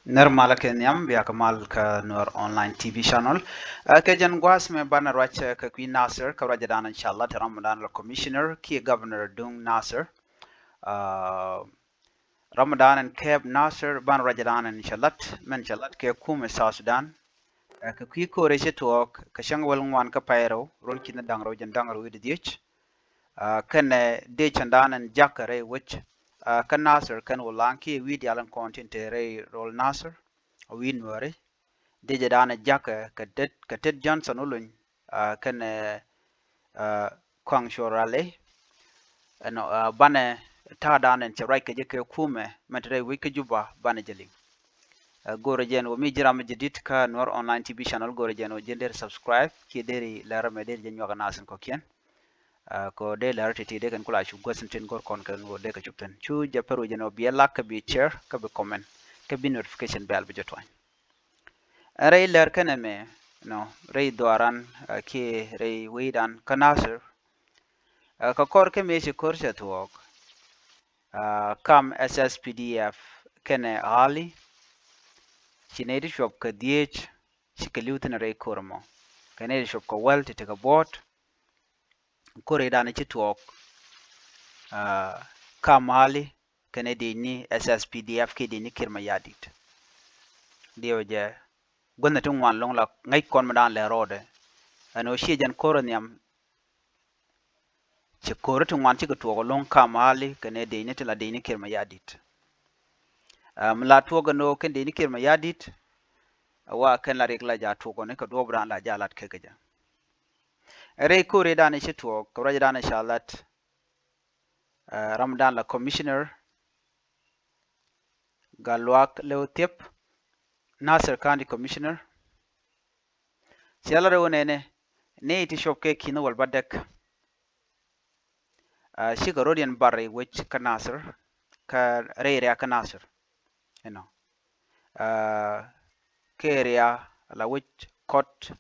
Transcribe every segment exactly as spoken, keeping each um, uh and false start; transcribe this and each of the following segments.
Nir malä kɛ nhiam, bia kɛ mal kä Nuer Online T V channel. Ɛ, kɛ jɛn gua̱a̱th mɛ banɛ ruac, ɛ, kɛ kui̱ Nasir, kɛ ruacdan in ca lat, ɛ, ram mi dan la commissioner kiɛ governor duŋ Nasir. Ɛ, ram mi dan in kɛɛp Nasir, banɛ ruacdan in ca lat, mɛn ca lat kɛ kumɛ South Sudan. Ɛ, kɛ kui̱ ko̱rɛ ci tuɔɔk kɛ cäŋ wäl ŋuan kä pay rɛw, rol ki̱n da̱ŋ rɛw jɛn da̱ŋ rɛw wi̱cdɛ dhieec. Ɛ, kɛnɛ dee cɛn dan in jakä rɛy wec, ɛ, kä Nasir kɛn wä laŋ kiɛ wi̱i̱ diaal in kɔn tin te rɛy rol Nasir, ɛ, wi̱i̱ Nuääri. Dee jɛ dan in jakä kɛ Tet, kɛ Tet Johnson Olony, ɛ, kɛnɛ, ɛ, Kɔaŋ Cuɔl Raley. Ɛnɔ, ɛ, banɛ ta̱a̱ dan in cɛ ruac kɛ jɛ kɛ kumɛ mɛn te rɛy wec kä Juba banɛ jɛ liŋ. Ɛ, go̱rɛ jɛn wä mi ji̱ ram mi jɛ dit kä Nuer Online T V channel, go̱rɛ jɛn wä ji̱n deri subscribe kiɛ deri lɛr mɛ deri jɛ nyuak ɛ nath in kɔ̱kiɛn. Ɛ, kɛ dee lɛr ti̱ti̱ dee kɛn kula cu guäth in tin go̱r kɔn kɛn wä dee kɛ cop thi̱n. Cu jɛ pär wä jɛn wä bi ɛ like kä bi share kä bi comment kä bi notification bell bi jɛ tuany. Ɛ, rɛy lɛr kɛnɛ mɛ, nɔ, rɛy dhuaran, ɛ, kiɛ rɛy wecdan kä Nasir. Ɛ, kɛ kɔr kä mëë ci ko̱r cɛ thuɔɔk, ɛ, kam S S P D F kɛnɛ Ahali, ci nɛy ti cuɔp kɛ dhieec ci kɛ li̱w thi̱n rɛy ko̱r ɛmɔ. Kɛ nɛy ti cuɔp kɛ wäl ti tekɛ buɔ̱ɔ̱t, ko̱r i̱dan ci tuɔɔk, ɛ, kam Ahali kɛnɛ dicni S S P D F kiɛ dicni Kiir Mayardit. Diɛw jɛ guäthni ti ŋuan lo̱ŋ la ŋäc kɔn mi dan lɛ rɔɔdɛ. Ɛn ɣöö ciɛ jɛn ko̱r nhiam, ci ko̱r ti ŋuan cikɛ tuɔɔk lo̱ŋ kam Ahali kɛnɛ dicni ti la dicni Kiir Mayardit. Ɛ, mi la tuɔɔk ɛn ɣöö kɛn dicni Kiir Mayardit, ɛ, wa kɛn la rik la ja tuɔɔk ni kɛ duɔɔp dan la ja lat kɛ kɛ jɛ. Ɛ, rɛy ko̱r i̱dan ci tuɔɔk kɛ ruacdan ca lat, ɛ, ram dan la commissioner Gatluak Lew Thiep, Nasir County Commissioner. Ciɛ la rɛw nɛnɛ, nɛy ti cuɔp kɛ ki̱n wäl bädäk, ɛ, cikɛ rɔ̱diɛn bar rɛy wec kä Nasir, kä rɛy riak kä Nasir. Inɔ, ɛ, kɛ area la wec Kɔt,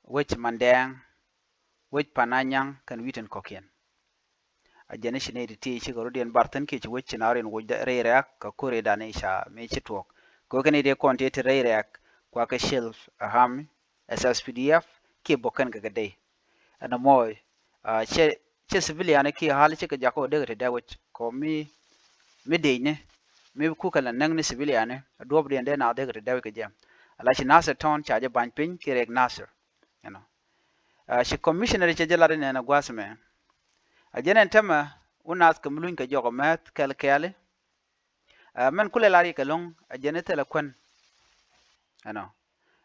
wec Mandɛɛŋ, wec Pananyaŋ kɛn wi̱i̱ tin kɔ̱kiɛn. A jɛn i̱ ci nɛy ti ti cikɛ rɔ̱diɛn bar thi̱n kiɛ ci wec ci na rɔ̱diɛn woc rɛy riak kɛ ko̱r i̱dan i̱ ca mëë ci tuɔɔk. Kɛ wek kɛn i̱ dee kɔn ti ti rɛy riak kua kɛ Chief Army, S S P D F kiɛ bok kɛn kɛ kɛ dey. Ɛn ɛmɔ, ɛ, cɛ, cɛ civilian kiɛ Ahali cikɛ jakä wä dee kɛ ti dee wec kɔ mi, mi dee ni mi kukɛ la näk ni civilian, duɔ̱ɔ̱pdiɛn dee na dee kɛ ti dee wec kɛ jɛ. Ala ci Nasir tɔ̱ɔ̱n ca jɛ ba̱ny piny kiɛ rɛk Nasir. Ɛnɔ, ɛ, ci commissioner cɛ jɛ lat inɛn ɛ gua̱a̱th mɛ. A jɛn ɛn tämɛ wä nath kɛ mi luny kɛ jɔk ɛ mɛth kɛl kɛɛli. Ɛ, mɛn kulɛ lar yɛ kɛ lo̱ŋ a jɛn i̱ thilɛ kuän. Ɛnɔ,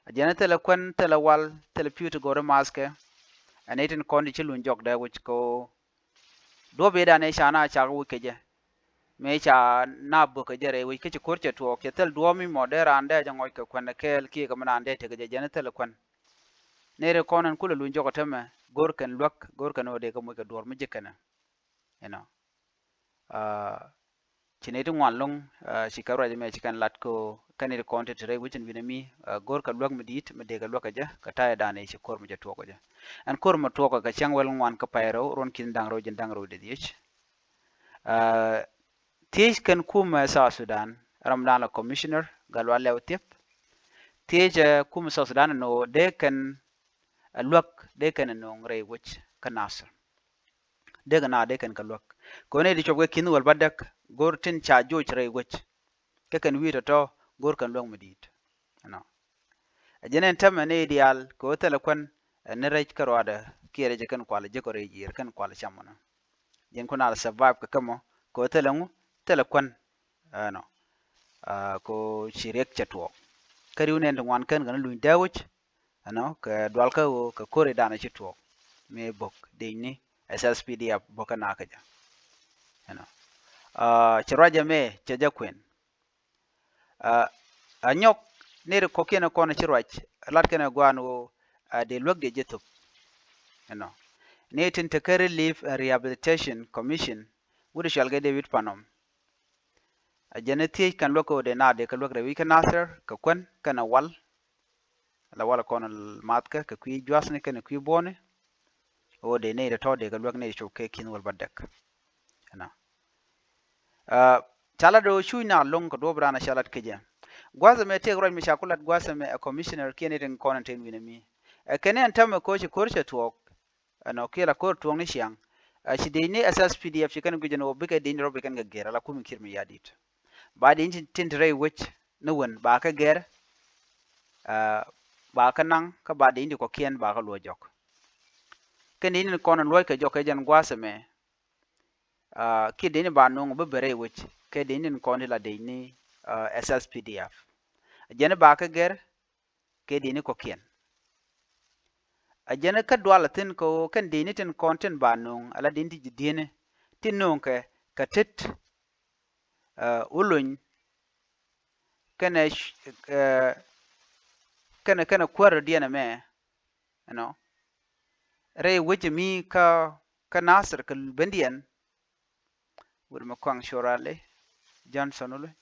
a jɛn i̱ thilɛ kuän, thilɛ wal, thilɛ pi̱w ti go̱ri mathkɛ. Ɛn i̱ tin kɔn di ci luny jɔk dee wec kɛ ɣöö duɔ̱ɔ̱p i̱dan i̱ ca na cak wec kɛ jɛ. Mëë ca na bök kɛ jɛ rɛy wec kä ci ko̱r cɛ tuɔɔk cɛ thil duɔ̱ɔ̱p mi mɔ dee raan dee jɛ ŋɔc kɛ kuän ɛ kɛɛl kiɛ kɛ mi raan dee tekɛ jɛ, jɛn i̱ thilɛ kuän. Nɛy ri kɔn ɛn kulɛ luny jɔk ɛ tämɛ go̱r kɛn luäk, go̱r kɛn ɣöö dee kɛ moc kɛ duɔ̱ɔ̱r mi ji̱ kɛnɛ. Inɔ, ɛ, ci nɛy ti ŋuan lo̱ŋ, ɛ, ci kɛ ruac ɛmɛ ci kɛn lat kɛ ɣöö kɛn nɛy ti kɔn ti te rɛy wec in wi̱nɛ mi, ɛ, go̱r kɛ luäk mi di̱i̱t mi dee kɛ luäk kɛ jɛ kɛ ta̱yɛ dan i̱ ci ko̱r mi cɛ tuɔɔk kɛ jɛ. Ɛn ko̱r mi tuɔɔk kɛ cäŋ wäl ŋuan kä pay rɛw ruɔ̱n ki̱n da̱ŋ rɛw ji̱n da̱ŋ rɛw dee dhieec. Ɛ, thiec kɛn kumɛ South Sudan, ram dan la commissioner Gatluak Lew Thiep. Thiec, ɛ, kumɛ South Sudan ɛn ɣöö dee kɛn, ɛ, luäk dee kɛn ɛ no̱o̱ŋ rɛy wec kä Nasir. Dee kɛ na dee kɛn kɛ luäk. Kɛ ɣöö nɛy ti cuɔp kɛ ki̱n wäl bädäk go̱r tin ca joc rɛy wec. Kä kɛn wi̱i̱ tɔ̱tɔ̱ go̱r kɛn luäk mi di̱i̱t. Ɛnɔ, a jɛn ɛn tämɛ nɛy diaal kɛ ɣöö thilɛ kuän, ɛ, ni rɛc kä ruaadɛ kiɛ rɛc kɛn kual ji̱ kɔ rɛy ji̱i̱r kɛn kual cam mɔnɔ. Jɛn kun al survive kɛ kɛ mɔ kɛ ɣöö thilɛ ŋu, thilɛ kuän. Ɛnɔ, ɛ, kɛ ɣöö ci riɛk cɛ tuɔɔk. Kä ri̱w nɛn ti ŋuan kɛn kɛn luny dee wec. Ɛnɔ, kɛ dual kä ɣöö kɛ ko̱r i̱dan ci tuɔɔk. Mëë bök dicni S S P D F bök kä na kä jɛ. Ɛnɔ, ɛ, ci ruac ɛmɛ cɛ jɛ kuën. Ɛ, a nyɔk nɛy ti kɔ̱kiɛn kɔn ci ruac lat kɛn ɛ gua̱a̱n ɣöö, ɛ, dee luäk dee jɛ thop. Ɛnɔ, nɛy tin te kä Relief and Rehabilitation Commission wut cɔal kɛ David Panɔm. A jɛn i̱ thiec kɛn luäk kɛ ɣöö dee na dee kɛ luäk rɛy wec kä Nasir kɛ kuän kɛnɛ wal. La wal kɔn mathkɛ kɛ kui̱ jua̱thni kɛnɛ kui̱ buɔ̱ni. Ɣöö dee nɛy tɔ̱tɔ̱ dee kɛ luäk nɛy cuɔp kɛ ki̱n wäl bädäk. Ɛnɔ, ɛ, ca lat ɣöö cuc na lo̱ŋ kɛ duɔ̱ɔ̱p raan ca lat kɛ jɛ. Gua̱th ɛmɛ tëëkɛ ruac mi ca ku lat gua̱th ɛmɛ ɛ commissioner kiɛ ni tin kɔn ɛn tin wi̱nɛ mi. Ɛ kɛn ɛn täämɛ ko̱ ci ko̱r cɛ tuɔɔk. Ɛnɔ kiɛ la ko̱r tuɔɔk ni ciaŋ. Ɛ ci dec ni S S P D F ci kɛn guic ɛn ɣöö bikɛ dec ni rɔ bikɛn kɛ gɛr ala kumi Kiir Mayardit. Ba dec ni tin, tin te rɛy wec ni wen ba kɛ gɛr. Ɛ ba kɛ naŋ kä ba dec ni kɔ̱kiɛn ba kɛ luɔc jɔk. Kɛn dec ni kɔn luɔc kɛ jɔk kɛ jɛn gua̱th ɛmɛ. Ɛ kiɛ dec ni ba nuŋ bi ben rɛy wec kɛ dec ni kɔn ti la dec ni, ɛ, S S P D F. Ɛ jɛn ba kɛ gɛr kɛ dec ni kɔ̱kiɛn. Ɛ jɛn kä dual thi̱n kɛ ɣöö kɛn dec ni tin kɔn tin ba nuŋ ala dec ni ti ji̱ dieni tin nuŋ kɛ kɛ tet, ɛ, Uluny kɛnɛ, ɛ, kɛnɛ, kɛnɛ kuäär diɛn ɛmɛ. Ɛnɔ rɛy wec mi kä, kä Nasir kɛ bendiɛn. Wut mɛ kɔaŋ Cuɔl Rali Johnson Uluny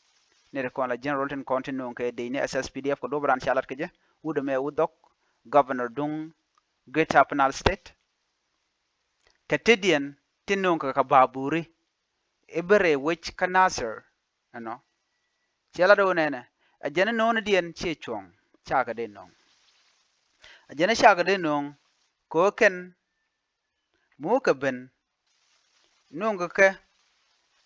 ni ri kɔn la general tin kɔn tin nuŋ kɛ dec ni S S P D F kɛ duɔp ran ca lat kɛ jɛ. Wut mɛ wut dhɔk governor duŋ Greater Upper Nile State. Kɛ tetdiɛn tin nuŋ kɛ kɛ baburi i̱ bi rɛy wec kä Nasir. Ɛnɔ ciɛ lat ɣöö nɛnɛ ɛ jɛn ɛ no̱o̱ŋdiɛn ciɛ cuɔ̱ŋ cakɛ dee no̱o̱ŋ. Ɛ jɛn ɛ cakɛ dee no̱o̱ŋ kɛ ɣöö kɛn mukɛ ben nuŋkɛ kɛ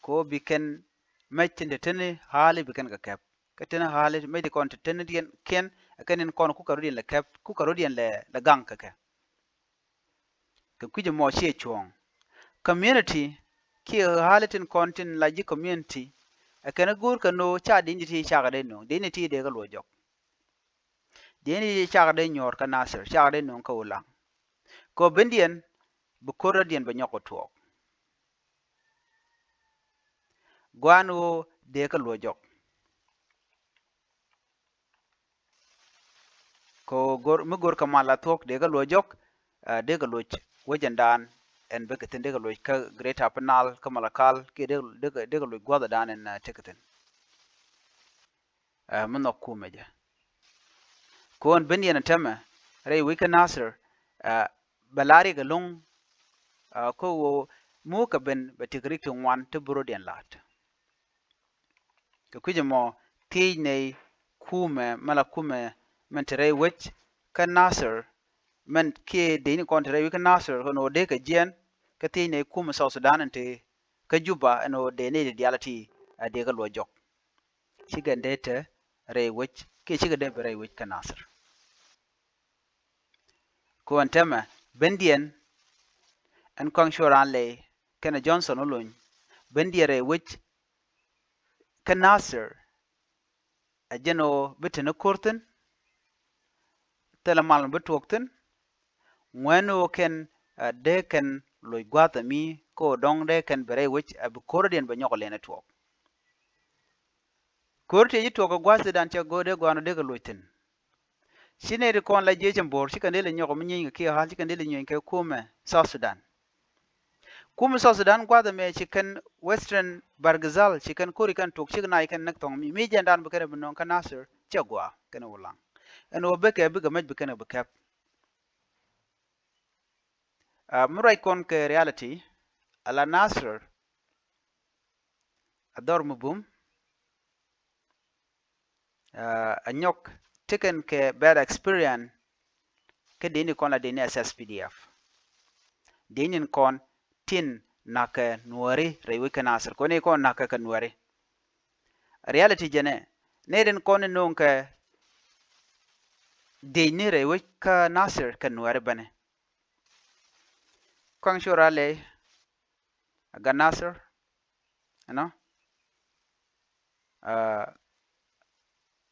kɛ ɣöö bi kɛn mec tin te teni haali bi kɛn kɛ kɛp. Kä teni haali mec ti kɔn te teni diɛn kiɛn ɛ kɛn in kɔn kukɛ rɔ̱diɛn lɛ kɛp kukɛ rɔ̱diɛn lɛ, lɛ gaŋ kɛ kɛ. Kɛ kui̱c ɛmɔ ciɛ cuɔ̱ɔ̱ŋ. Community kiɛ ɣa̱li tin kɔn tin la ji̱ community. Ɛ kɛn ɛ go̱o̱r kɛ no̱o̱ ca di̱n ti ti cakɛ dee no̱o̱ŋ di̱n ti dee kɛ luɔc jɔk. Di̱n ti cakɛ dee nyuɔ̱ɔ̱r kä Nasir cakɛ dee no̱o̱ŋ kä Ulaŋ. Kɛ ɣöö bendiɛn bi ko̱r rɔ̱diɛn bɛ nyɔk kɛ tuɔɔk. Gua̱a̱n ɣöö dee kɛ luɔc jɔk. Kɛ go̱r mi go̱r kɛ mal a thuɔ̱k dee kɛ luɔc jɔk. Dee kɛ luɔc wecɛndan ɛn bek kɛ thi̱n dee kɛ luɔc kä Greater Upper Nile kä Malakal kiɛ dee kɛ luɔc gua̱thdan ɛn tekɛ thi̱n. Mi nhɔk kumɛ jɛ kɔn ben yɛn a tämɛ rɛy wec kä Nasir. Bɛ la riɛk ɛlɔ̱ŋ kä ɣöö mukɛ ben bɛ tik rik ti ŋuan ti bi rɔ̱diɛn la̱t. Kɛ kui̱c ɛmɔ thiec nɛy kumɛ mɛ la kumɛ mɛn te rɛy wec kä Nasir mɛn kiɛ dec ni kɔn te rɛy wec kä Nasir kɛ nɔ dee kɛ jiɛn. Kä thiec nɛy kumɛ South Sudan ɛn te kä Juba ɛn ɔ dee nɛy ti diaal ti a dee kä luɔc jɔk. Cikɛ dee te rɛy wec kiɛ cikɛ dee bi rɛy wec kä Nasir. Kɔn tämɛ bendiɛn ɛn kɔaŋ Cuɔl Rali kɛnɛ Johnson Uluny bendiɛn rɛy wec kä Nasir. Ɛ jɛn ɣöö bi te ni ko̱r thi̱n. Thilɛ mal mi bi tuɔɔk thi̱n. Ŋuɛ̈ni ɣöö kɛn dee kɛn loc gua̱a̱th ɛmi kä ɣöö dɔ̱ŋ dee kɛn bi rɛy wec ɛ bi ko̱r rɔ̱diɛn bɛ nyɔk ɛ lɛn ɛ tuɔɔk. Ko̱r tëë ji̱ tuɔɔk kɛ gua̱a̱th thidan cɛ go̱o̱r dee gua̱a̱n ɣöö dee kɛ loc thi̱n. Ci nɛy ti kɔn la jiec ɛn bo̱o̱r ci kɛn dee lɛ nyɔk mi nyieeny kɛ kiɛ ɣa̱l ci kɛn dee lɛ nyieeny kɛ kumɛ South Sudan. Kumɛ South Sudan gua̱th ɛmɛ ci kɛn Western Bahr el Ghazal ci kɛn ko̱ri kɛn tok cik nac kɛn näk thɔŋ mi mi jɛndan bi kɛn bi nɔŋ kä Nasir cɛ gua̱a̱ kɛn wulaŋ. Ɛn ɣöö bekɛ bikɛ mec bi kɛn bi kɛp. Mi ruac kɔn kɛ reality ala Nasir. A dhɔr mi bum. A nyɔk ti kɛn kɛ bad experience. Kä dini kɔn la dini S S P D F. Dini kɔn tin nakɛ Nuɛri rɛy wec kä Nasir kɔn ni kɔn nakɛ kɛ Nuɛri. Reality jɛnɛ ni rin kɔn ni nuŋ kɛ dini rɛy wec kä Nasir kɛ Nuɛri bɛnɛ. Kɔaŋ Cuɔl Rali a gat Nasir. Ɛnɔ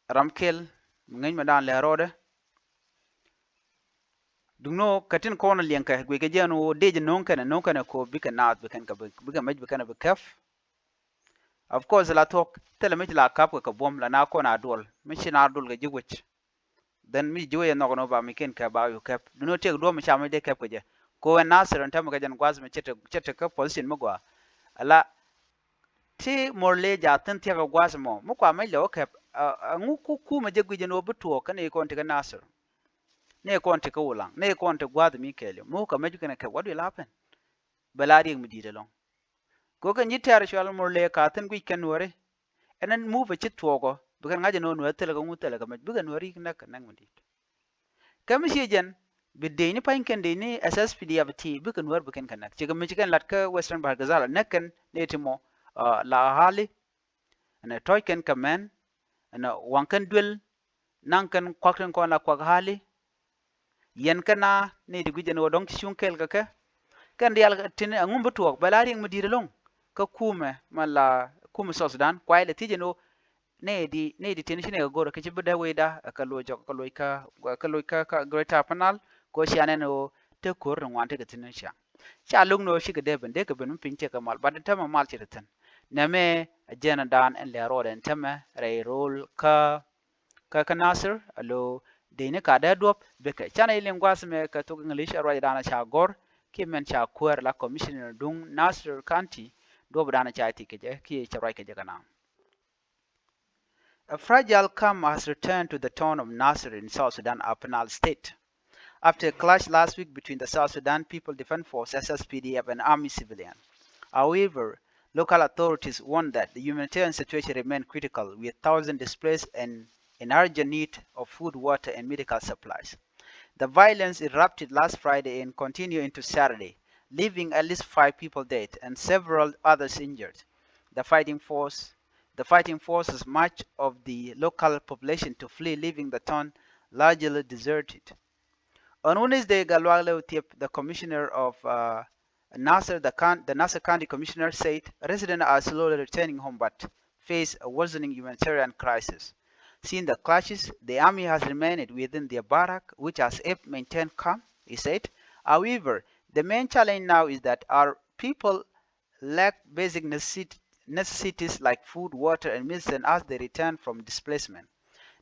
ram kel mi ŋäc mɛ dan lɛ rɔɔdɛ. Duŋni ɣöö kɛ tin kɔn liɛŋkɛ guic kɛ jɛ ɛn ɣöö dee jɛ no̱o̱ŋ kɛnɛ no̱o̱ŋ kɛnɛ kɛ ɣöö bikɛ naath bikɛn kɛ bikɛ mec bikɛn bi kɛp. Of course la thuɔ̱k thilɛ mec la kap kɛ kɛ buɔ̱m la na kɔn a duɔl mi ci na duɔl kɛ ji̱ wec. Then mi ji̱ wec ɛ nhɔk ni wä ba mi ken kɛp ba yu kɛp duni wä tiɛk duɔ̱ɔ̱p mi ca mi dee kɛp kɛ jɛ. Ko ɛn Nasir ɛn tɛmɛ kɛ jɛn gua̱th mi cɛ te kä position mi gɔaa. Ala ti mor le ja thin thiɛk kɛ gua̱th mɔ mi kua mec lɛ wä kɛp. Ɛŋu ku kumɛ jɛ gui̱c ɛn wä bi tuɔɔk kä ni kɔn ti kä Nasir. Ni kɔn ti kä Wulaŋ ni kɔn ti gua̱th mi kɛɛliw mi wä kɛ mec kɛn kɛp what will happen. Bɛ la riɛk mi di̱i̱t ɛlɔ̱ŋ. Kɛ ɣöö kɛ nyi tɛ̈r cual mur lëë ka thi̱n guic kɛn wääri. Ɛn ɛn move ci thuɔɔkɔ Bikɛn ŋa̱c ɛn ɣöö Nuäär thilɛ kɛ ŋu, thilɛ kɛ mec, bikɛ Nuäär yi̱k näk kɛ näk mi di̱i̱t. Kä mi ciɛ jɛn bi dec ni pa̱ny kɛn dec ni S S P D F ti, bikɛ Nuäär bi kɛn kɛ näk. Cikɛ mi ci kɛn lat kä Western Bahr el Ghazal, näk kɛn nɛy ti mɔ, ah, la Ahali, ɛn ɛ tɔ̱ɔ̱c kɛn kɛ mɛn, ɛn ɛ waŋ kɛn duel, naŋ kɛn kuak tin kɔn la kuak Ahali. Yɛn kɛn a nɛy ti gui̱c ɛn ɣöö dɔ̱ŋ ci cuŋ kɛɛl kɛ kɛ. Kɛn diaal tin ɛŋu mi bi tuɔɔk, bɛ la riɛk mi di̱i̱t ɛlɔ̱ŋ kä kumɛ, mɛ la kumɛ South Sudan, kuay lɛ thiec ɛn ɣöö nɛy di, nɛy di tin ci nɛy kɛ go̱r kɛ ci bi dee wecda kɛ loc jɔk, kɛ loc kä, kɛ loc kä, kä Greater Upper Nile, kɛ ɣöö cia nɛn ɣöö te ko̱r ti ŋuan tekɛ thi̱n ni ciaŋ. Ca lo̱k ni ɣöö cikɛ dee ben, dee kɛ ben mi piny tekɛ mal, but ɛn tämɛ mal ci te thi̱n. Nɛmɛ ɛ jɛn ɛ daan ɛn lɛ rɔɔdɛ ɛn tämɛ rɛy rool kä, kä, kä Nasir, alo dec ni ka dee duɔ̱p bikɛ. Canɛ ci liŋ gua̱a̱th mɛ kɛ thok English, ɛ ruacdan ca gɔ̱r, kiɛ mɛn ca kuäär la commissioner duŋ Nasir County, duɔ̱pdan ca thiec kɛ jɛ, kiɛ cɛ ruac kɛ jɛ kɛ naŋ. A fragile calm has returned to the town of Nasir in South Sudan, Upper Nile State, after a clash last week between the South Sudan People Defense Force, S S P D F, and army civilian. However, local authorities warn that the humanitarian situation remains critical, with thousands displaced and in urgent need of food, water, and medical supplies. The violence erupted last Friday and continued into Saturday, leaving at least five people dead and several others injured. The fighting force, the fighting forces, much of the local population to flee, leaving the town largely deserted. On Wednesday, Gatluak Lew Thiep, the commissioner of, uh, Nasir, the, coun- the Nasir County commissioner, said residents are slowly returning home but face a worsening humanitarian crisis. Since the clashes, the army has remained within their barrack, which has helped maintain calm, he said. However, the main challenge now is that our people lack basic necessit- necessities like food, water, and medicine as they return from displacement.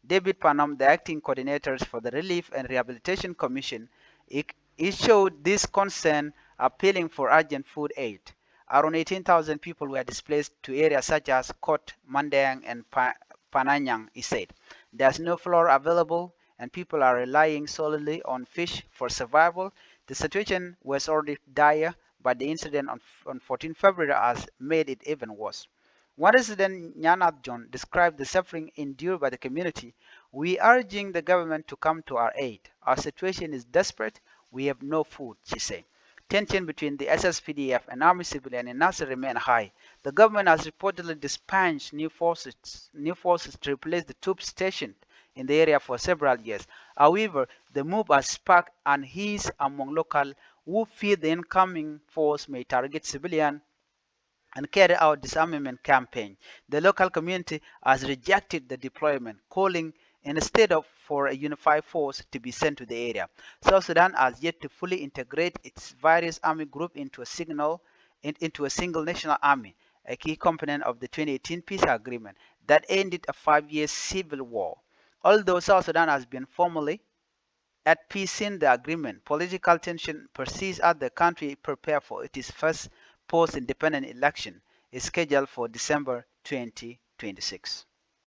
David Panom, the acting coordinator for the Relief and Rehabilitation Commission, he, he showed this concern, appealing for urgent food aid. Around eighteen thousand people were displaced to areas such as Kot, Mandeng, and Pa- Pananyang, he said. There's no flour available, and people are relying solely on fish for survival. The situation was already dire, but the incident on, on fourteen February has made it even worse. One resident, Nyanath John, described the suffering endured by the community. "We are urging the government to come to our aid. Our situation is desperate. We have no food," she said. Tension between the S S P D F and army civilian in Nasir remain high. The government has reportedly dispatched new forces, new forces to replace the troops stationed in the area for several years. However, the move has sparked unease among local, who fear the incoming force may target civilian and carry out disarmament campaign. The local community has rejected the deployment, calling instead of for a unified force to be sent to the area. South Sudan has yet to fully integrate its various army group into a signal in, into a single national army, a key component of the twenty eighteen peace agreement that ended a five-year civil war. Although South Sudan has been formally at peace since the agreement, political tension persists as the country prepare for its first post-independent election, scheduled for December twenty twenty-six.